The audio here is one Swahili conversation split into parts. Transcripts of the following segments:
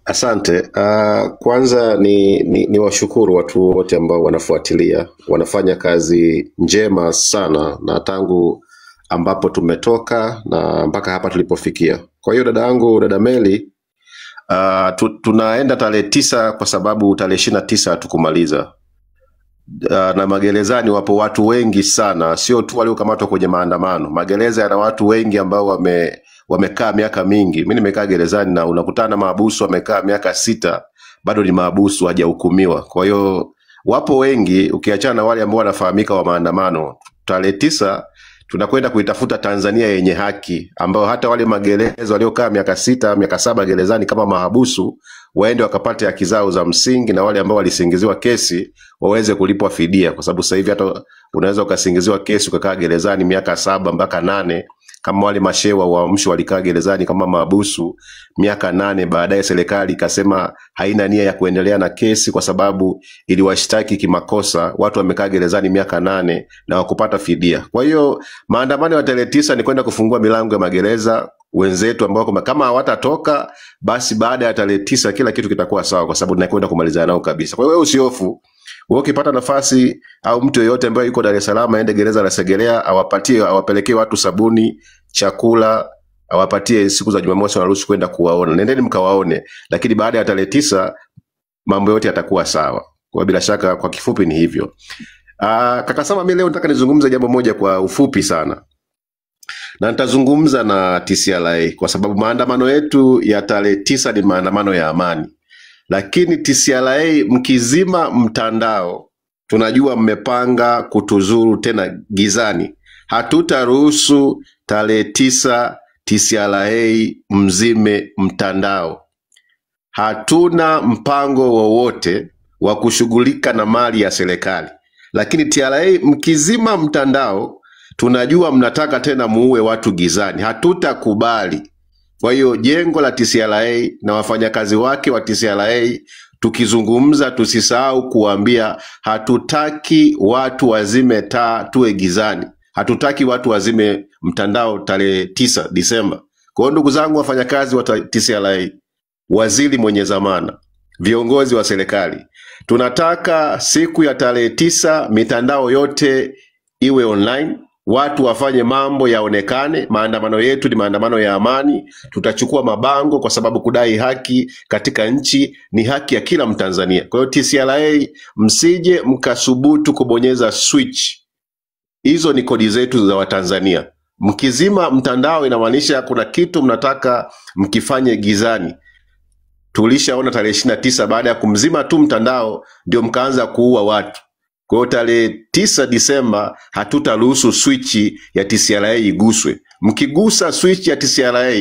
Asante. Kwanza ni washukuru watu wote ambao wanafuatilia, wanafanya kazi njema sana, na tangu ambapo tumetoka na mpaka hapa tulipofikia. Kwa hiyo dada yangu, dada Meli, tunaenda tarehe 9 kwa sababu tarehe 29 hatukumaliza. Na magerezani wapo watu wengi sana, sio tu waliokamatwa kwenye maandamano. Magereza yana watu wengi ambao wamekaa miaka mingi. Mimi nimekaa gerezani na unakutana na mahabusu wamekaa miaka 6 bado ni mahabusu, hajahukumiwa. Kwa hiyo wapo wengi, ukiachana na wale ambao wanafahamika wa maandamano. Tarehe 9 tunakwenda kuitafuta Tanzania yenye haki, ambao hata wale magereza waliokaa miaka 6, miaka 7 gerezani kama mahabusu waende wakapate haki zao za msingi, na wale ambao walisingiziwa kesi waweze kulipwa fidia, kwa sababu sasa hivi hata unaweza ukasingiziwa kesi ukakaa gerezani miaka 7 mpaka 8, kama wale mashewa wa Uamsho walikaa gerezani kama mahabusu miaka 8, baadaye serikali ikasema haina nia ya kuendelea na kesi kwa sababu iliwashtaki kimakosa. Watu wamekaa gerezani miaka 8 na wakupata fidia. Kwa hiyo maandamano ya tarehe 9 ni kwenda kufungua milango ya magereza wenzetu ambao kama hawatatoka basi baada ya tarehe 9 kila kitu kitakuwa sawa, kwa sababu tunakwenda kumalizana nao kabisa. Kwa hiyo wewe usihofu. Wewe ukipata nafasi au mtu yeyote ambaye yuko Dar es Salaam aende gereza la Segerea, awapelekee watu sabuni, chakula, awapatie siku za Jumamosi wanaruhusu kwenda kuwaona. Nendeni mkawaone, lakini baada ya tarehe 9 mambo yote yatakuwa sawa. Kwa bila shaka, kwa kifupi ni hivyo. Kaka Sama, mimi leo nataka nizungumze jambo moja kwa ufupi sana. Na nitazungumza na TCRA kwa sababu maandamano yetu ya tarehe 9 ni maandamano ya amani. Lakini TCRA mkizima mtandao, tunajua mmepanga kutuzuru tena gizani. Hatutaruhusu tarehe 9 TCRA mzime mtandao. Hatuna mpango wowote wa kushughulika na mali ya serikali. Lakini TRA mkizima mtandao, tunajua mnataka tena muue watu gizani. Hatutakubali. Kwa hiyo jengo la TCRA na wafanyakazi wake wa TCRA, tukizungumza tusisahau kuambia hatutaki watu wazime taa tuwe gizani. Hatutaki watu wazime mtandao tarehe 9 Disemba. Kwa hiyo ndugu zangu wafanyakazi wa TCRA, waziri mwenye zamana, viongozi wa serikali, tunataka siku ya tarehe 9 mitandao yote iwe online, watu wafanye mambo yaonekane. Maandamano yetu ni maandamano ya amani. Tutachukua mabango kwa sababu kudai haki katika nchi ni haki ya kila Mtanzania. Kwa hiyo TCRA, msije mkasubutu kubonyeza switch. Hizo ni kodi zetu za Watanzania. Mkizima mtandao inamaanisha kuna kitu mnataka mkifanye gizani. Tulishaona tarehe 29 baada ya kumzima tu mtandao ndio mkaanza kuua watu. Kwa hiyo tarehe 9 Disemba hatutaruhusu switch ya TCRA iguswe. Mkigusa switch ya TCRA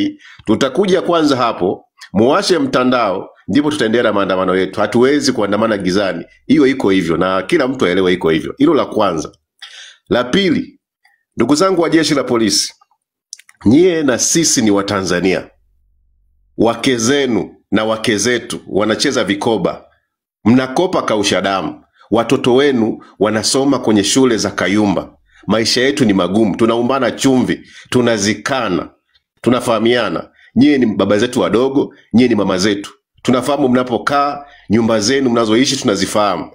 tutakuja kwanza hapo, muwashe mtandao, ndipo tutaendelea na maandamano yetu. Hatuwezi kuandamana gizani. Hiyo iko hivyo na kila mtu aelewe iko hivyo. Hilo la kwanza. La pili, ndugu zangu wa jeshi la polisi, nyie na sisi ni Watanzania. Wake zenu na wake zetu wanacheza vikoba. Mnakopa kausha damu. Watoto wenu wanasoma kwenye shule za Kayumba. Maisha yetu ni magumu, tunaumbana chumvi, tunazikana, tunafahamiana. Nyie ni baba zetu wadogo, nyie ni mama zetu. Tunafahamu mnapokaa, nyumba zenu mnazoishi tunazifahamu.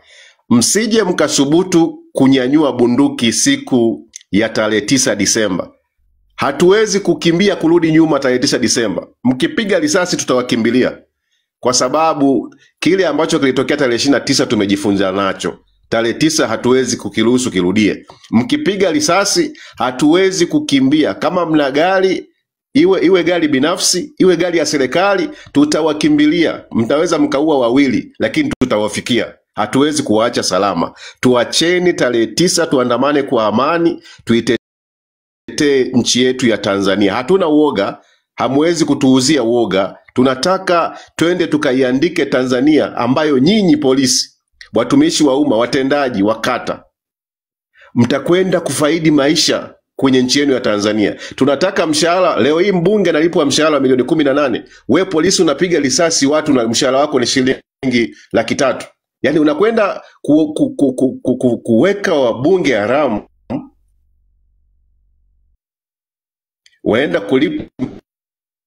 Msije mkasubutu kunyanyua bunduki siku ya tarehe 9 Disemba. Hatuwezi kukimbia kurudi nyuma tarehe 9 Disemba. Mkipiga risasi tutawakimbilia. Kwa sababu kile ambacho kilitokea tarehe 29 tumejifunza nacho. Tarehe 9 hatuwezi kukiruhusu kirudie. Mkipiga risasi hatuwezi kukimbia. Kama mna gari, iwe gari binafsi, iwe gari ya serikali, tutawakimbilia. Mtaweza mkaua wawili, lakini tutawafikia. Hatuwezi kuwaacha salama. Tuacheni tarehe 9 tuandamane kwa amani, tuitetee nchi yetu ya Tanzania. Hatuna uoga, hamwezi kutuuzia uoga. Tunataka twende tukaiandike Tanzania ambayo nyinyi polisi, watumishi wa umma, watendaji wa kata, mtakwenda kufaidi maisha kwenye nchi yenu ya Tanzania. Tunataka mshahara. Leo hii mbunge analipwa mshahara wa milioni 18. We polisi unapiga risasi watu na mshahara wako ni shilingi 300,000. Yaani unakwenda kuweka wabunge haramu waenda kulipa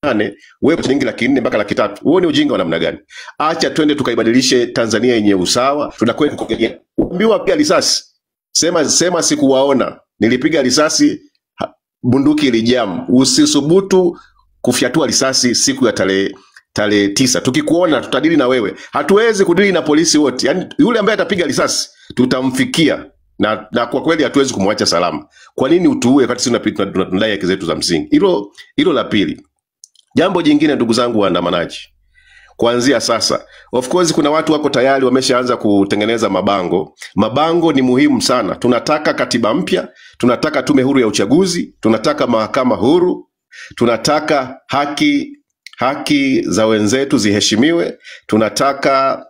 8, wewe shilingi 400,000 mpaka 300,000. Huo ni ujinga wa namna gani? Acha twende tukaibadilishe Tanzania yenye usawa. Tunakwenda kupigania. Uambiwa pia risasi. Sema sikuwaona. Nilipiga risasi, bunduki ilijam. Usisubutu kufyatua risasi siku ya tarehe 9. Tukikuona tutadili na wewe. Hatuwezi kudili na polisi wote. Yaani yule ambaye atapiga risasi tutamfikia. Na kwa kweli hatuwezi kumwacha salama. Kwa nini utuue wakati sisi tunadai haki zetu za msingi? Hilo la pili. Jambo jingine ndugu zangu waandamanaji, kuanzia sasa, of course kuna watu wako tayari wameshaanza kutengeneza mabango. Mabango ni muhimu sana. Tunataka katiba mpya, tunataka tume huru ya uchaguzi, tunataka mahakama huru, tunataka haki za wenzetu ziheshimiwe, tunataka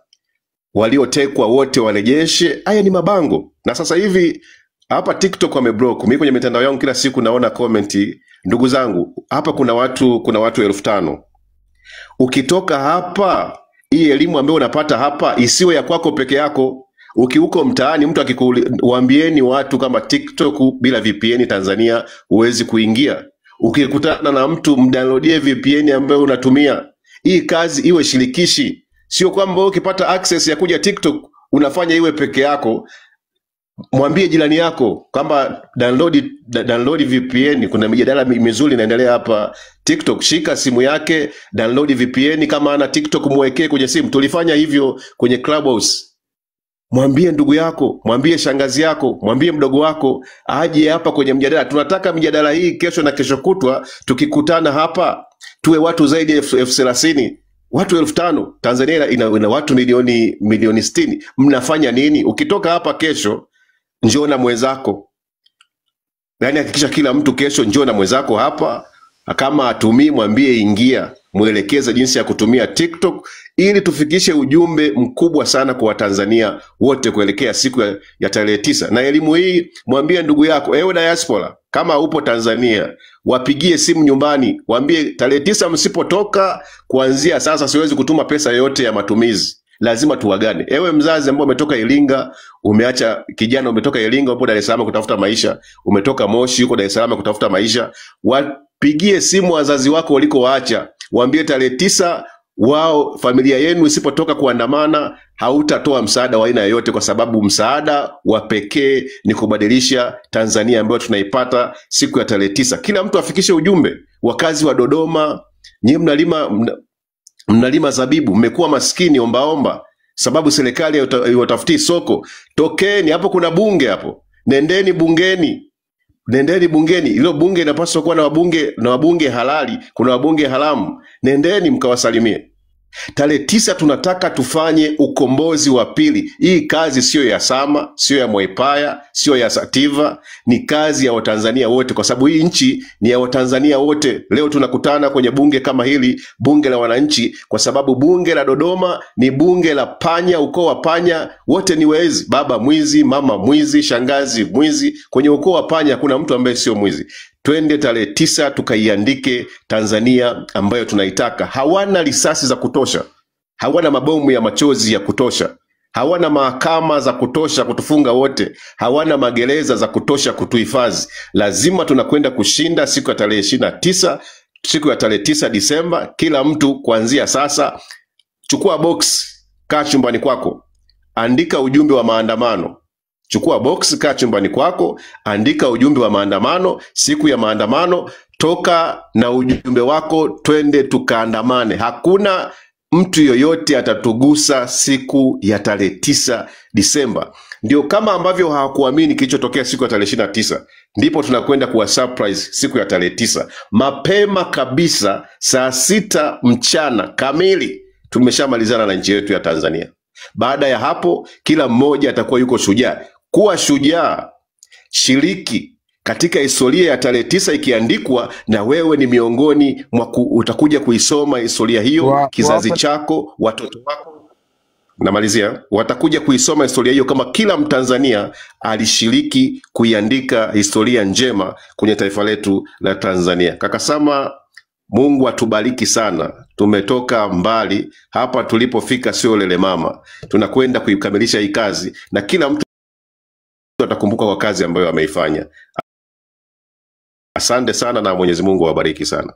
waliotekwa wote warejeshe. Haya ni mabango. Na sasa hivi hapa TikTok wameblock. Mimi kwenye mitandao yangu kila siku naona comment, ndugu zangu, hapa kuna watu 5,000. Ukitoka hapa, hii elimu ambayo unapata hapa isiwe ya kwako peke yako. Ukiuko mtaani mtu akikuambieni watu kama TikTok bila VPN Tanzania huwezi kuingia. Ukikutana na mtu mdownloadie VPN ambayo unatumia. Hii kazi iwe shirikishi. Sio kwamba ukipata access ya kuja TikTok unafanya iwe peke yako. Mwambie jirani yako kwamba download VPN. Kuna mijadala mizuri inaendelea hapa TikTok. Shika simu yake, download VPN. Kama ana TikTok muwekee kwenye simu. Tulifanya hivyo kwenye Clubhouse. Mwambie ndugu yako, mwambie shangazi yako, mwambie mdogo wako aje hapa kwenye mjadala. Tunataka mjadala hii kesho na kesho kutwa tukikutana hapa tuwe watu zaidi ya 30,000, watu 5,000. Tanzania ina watu milioni 60. Mnafanya nini? Ukitoka hapa kesho njoo na mwenzako. Yaani hakikisha kila mtu kesho njoo na mwenzako hapa. Kama atumii mwambie ingia, mwelekeze jinsi ya kutumia TikTok ili tufikishe ujumbe mkubwa sana kwa Watanzania wote kuelekea siku ya tarehe 9. Na elimu hii mwambie ndugu yako, ewe diaspora, kama upo Tanzania, wapigie simu nyumbani, waambie tarehe 9 msipotoka kuanzia sasa siwezi kutuma pesa yoyote ya matumizi. Lazima tuwagane. Ewe mzazi ambaye umetoka Iringa, umeacha kijana umetoka Iringa upo Dar es Salaam kutafuta maisha, umetoka Moshi uko Dar es Salaam kutafuta maisha, wapigie simu wazazi wako walikowaacha, waambie tarehe 9 wao familia yenu isipotoka kuandamana hautatoa msaada wa aina yoyote, kwa sababu msaada wa pekee ni kubadilisha Tanzania ambayo tunaipata siku ya tarehe 9. Kila mtu afikishe ujumbe. Wakazi wa Dodoma, nyinyi mnalima zabibu, mmekuwa maskini ombaomba sababu serikali haiwatafutii soko. Tokeni hapo, kuna bunge hapo, nendeni bungeni. Nendeni bungeni. Hilo bunge inapaswa kuwa na wabunge, na wabunge halali, kuna wabunge haramu. Nendeni mkawasalimie. Tarehe 9 tunataka tufanye ukombozi wa pili. Hii kazi sio ya Sama, sio ya Mwaipaya, sio ya Sativa, ni kazi ya Watanzania wote, kwa sababu hii nchi ni ya Watanzania wote. Leo tunakutana kwenye bunge kama hili, bunge la wananchi, kwa sababu bunge la Dodoma ni bunge la panya, ukoo wa panya, wote ni wezi. Baba mwizi, mama mwizi, shangazi mwizi. Kwenye ukoo wa panya kuna mtu ambaye sio mwizi. Twende tarehe 9 tukaiandike Tanzania ambayo tunaitaka. Hawana risasi za kutosha, hawana mabomu ya machozi ya kutosha, hawana mahakama za kutosha kutufunga wote, hawana magereza za kutosha kutuhifadhi. Lazima tunakwenda kushinda siku ya tarehe 29, siku ya tarehe 9 Disemba. Kila mtu kuanzia sasa, chukua box, kaa chumbani kwako, andika ujumbe wa maandamano. Chukua box, kaa chumbani kwako, andika ujumbe wa maandamano. Siku ya maandamano, toka na ujumbe wako, twende tukaandamane. Hakuna mtu yoyote atatugusa siku ya tarehe 9 Disemba. Ndio kama ambavyo hawakuamini kilichotokea siku ya tarehe 29, ndipo tunakwenda kuwa surprise siku ya tarehe 9. Mapema kabisa saa 6 mchana kamili tumeshamalizana na nchi yetu ya Tanzania. Baada ya hapo kila mmoja atakuwa yuko shujaa. Kuwa shujaa, shiriki katika historia ya tarehe 9 ikiandikwa, na wewe ni miongoni mwa utakuja kuisoma historia hiyo, kizazi chako, watoto wako. Namalizia, watakuja kuisoma historia hiyo kama kila Mtanzania alishiriki kuiandika historia njema kwenye taifa letu la Tanzania. Kaka Sama, Mungu atubariki sana. Tumetoka mbali, hapa tulipofika sio lele mama. Tunakwenda kuikamilisha hii kazi na kila mtu atakumbuka kwa kazi ambayo ameifanya. Asante sana na Mwenyezi Mungu awabariki sana.